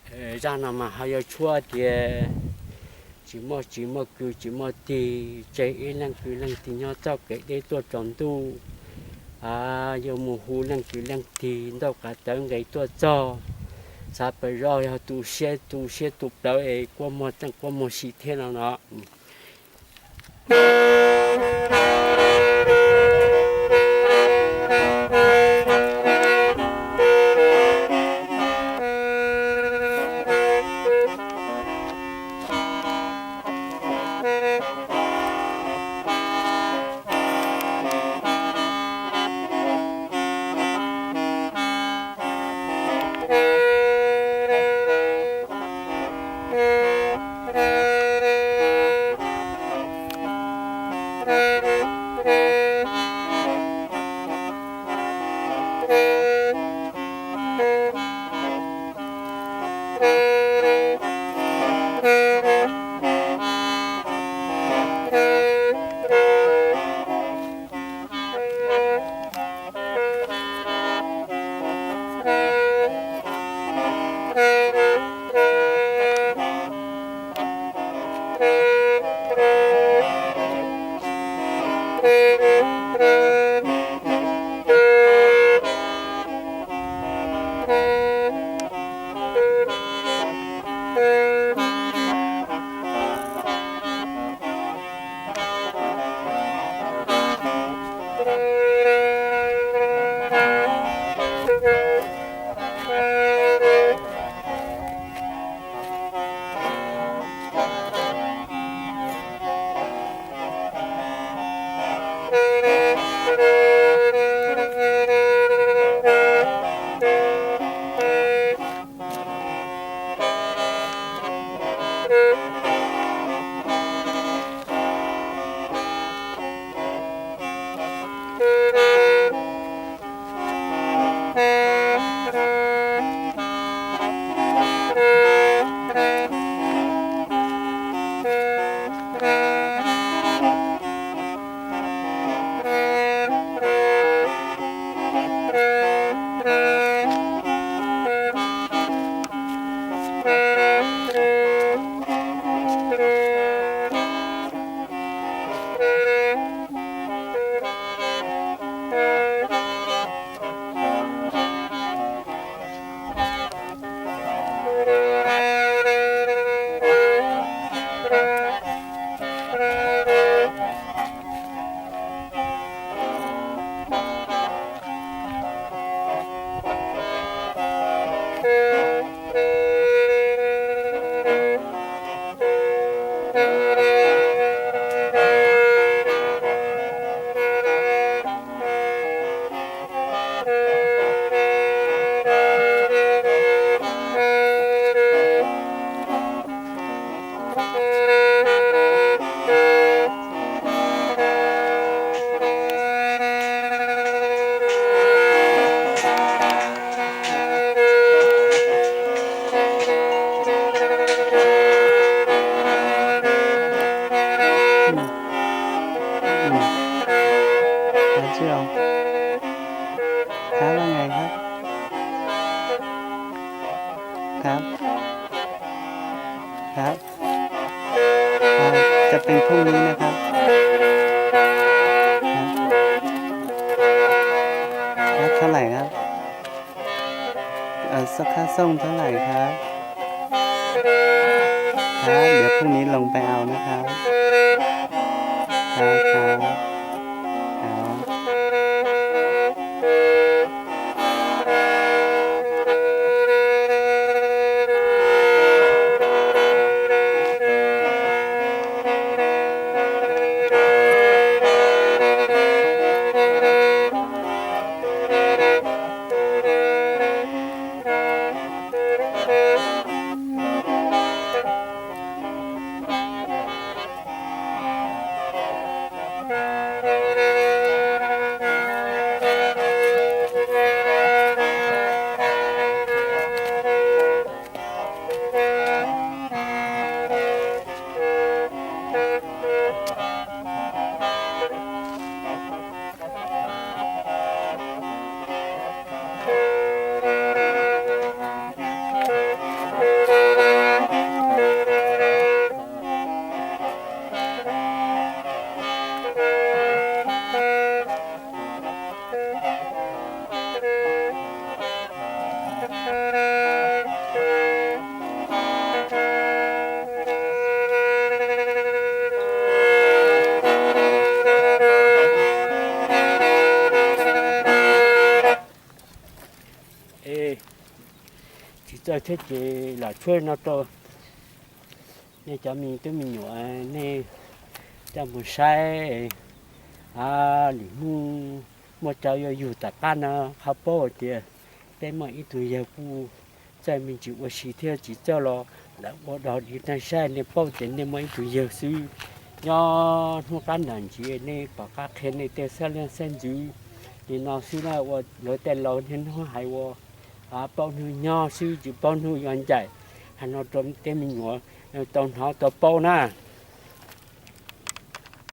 Zaj no mas ho yog tshuab tias tsis muaj txiv muaj kwv tsis muaj tij, tseg ib leej kwv leej tij nyob txoj kev deb tuaj tsaus ntuj. Yuav mus hu leej kwv leej tij ntauj qav tawv nqes tuaj txog, xav pes zog yog tu siab tu siab tu plawv es quaj muag txeej quaj muag sim thiab no no.ครับ ครับ ครับ ครับ จะเป็นพรุ่งนี้นะครับ ครับ ครับ เท่าไหร่ครับ เอ่อ ค่าส่งเท่าไหร่ครับ ครับ เดี๋ยวพรุ่งนี้ลงไปเอานะครับ ครับ ครับ ครับ Tsis txawj thiab ces lam tshuab no rau nej cov me tub me nyuam, nej coj mus saib. Lwm hnub muaj cov yuav yug tom qab no, qhov paub hais tias peb muaj ib tug yawg kuj txawj me ntsis ua si thiab tsis txawj los lawv ua dog dig nej saib, nej paub tias nej muaj ib tug yawg xwb. Nyob hnub qab ntam ntsis nej pom qab qhia nej tej xeeb leej xeeb ntxwv li no xwb na, ua lawv tej laus niaj hnub hais ua paub hnub nyob xwb tsis paub hnub yuav ncaim. Hais no rau tej me nyuam tau hnov tau paub na.